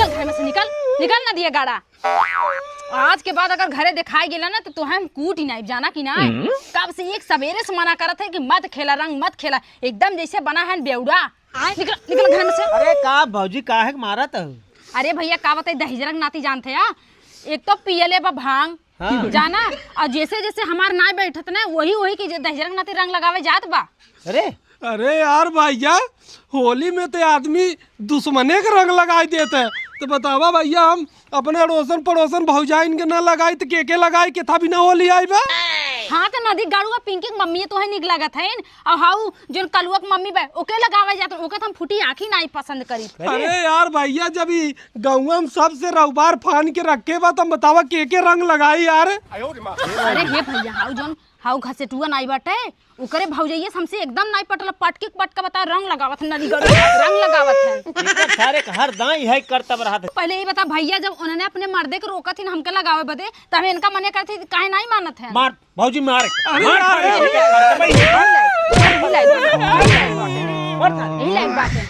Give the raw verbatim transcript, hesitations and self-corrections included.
घर में से निकल, निकल ना दिए गाड़ा। आज के बाद अगर घरे दिखाई गेला ना, तो तोहे हम कूट ही नाई, जाना कि ना? कब से एक सबेरे से मना करत है कि मत खेला रंग, मत खेला, एकदम जैसे बना है बेवड़ा। निकल, निकल घर में से। अरे का भौजी, काहे के मारत हो? अरे भैया, का बताई, दहिजरक नाती जानते हैं, एक तो पियले बा भांग, हाँ। जाना, और जैसे जैसे हमार नाई बैठत ना, वही वही की जे दहिजरक नाती रंग लगावे जात बा। अरे अरे यार भैया, होली में तो आदमी दुश्मने के रंग लगाई देते हैं, तो बतावा भैया, हम अपने अड़ोसन पड़ोसन भौजाइन के ना लगाई तो के के लगाई, के था भी ना होली आई बा। हाँ, तो नदी गाड़ुआ पिंकी के मम्मी तोहे निक लगत है, और हाउ जोन कलुआ के मम्मी बा, ओके लगावे जात, ओके तो हम फुटी आँखी नाई पसंद करी। अरे यार भैया, जब ई गौवा में सबसे रउबार फान के रखे बा, तब बतावा के के रंग लगाई यार। अरे हे भैया, हाउ जोन हाउ घसेटुआ नाई बाटे, ओकरे भौजैया से हमसे एकदम नाई पटल, पटके पटका बता रंग लगावत है, नली गली रंग लगावत है। इनकर सारे के हर दाई है करतब रहत है। पहले ये बता भैया, जब उन्होंने अपने मर्दे के रोकत ही ना हमके लगावे बदे, तब इनका मने करती काहे नाई मानत है? मार भौजी, मार। अरे मार, मार, मार, मार। मार। यही लायक बात है।